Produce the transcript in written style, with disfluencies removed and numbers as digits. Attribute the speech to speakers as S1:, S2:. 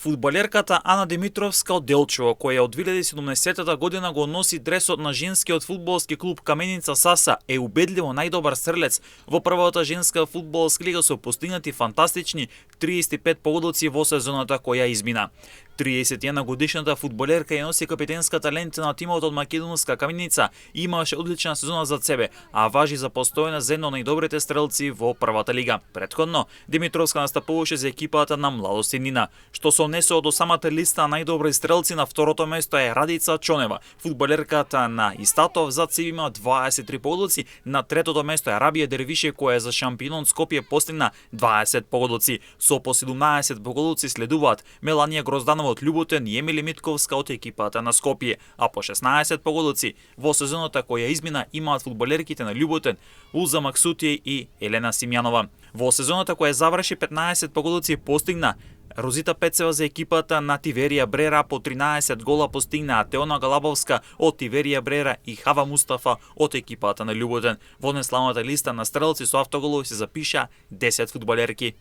S1: Фудбалерката Ана Димитровска од Делчево, која од 2017 година го носи дресот на женскиот фудбалски клуб Каменица Саса, е убедливо најдобар стрелец во првата женска фудбалска лига со постигнати фантастични 35 погодоци во сезоната која измина. 31 годишната фудбалерка ја носи капитенската лента на тимот од македонска Каменица и имаше одлична сезона зад себе, а важи за постојана за едно од најдобрите стрелци во првата лига. Претходно, Димитровска настапуваше за екипата на Младост и Нина. Што се однесува до самата листа најдобри стрелци, на второто место е Радица Чонева. Фудбалерката на Истатов зад себе има 23 погодоци, на третото место е Рабија Дервише која за шампионот Скопје постигна 20 погодоци. Со по 17 погодоци следуваат Меланија Грозданова од Љуботен и Емили Митковска од екипата на Скопје, а по 16 погодоци во сезоната која измина имаат фудбалерките на Љуботен Улза Максутије и Елена Симјанова. Во сезоната која заврши 15 погодоци постигна Розита Пецева за екипата на Тиверија Брера, по 13 гола постигнаа Теона Галабовска од Тиверија Брера и Хава Мустафа од екипата на Љуботен. Во неславната листа на стрелци со автоголови се запиша 10 фудбалерки.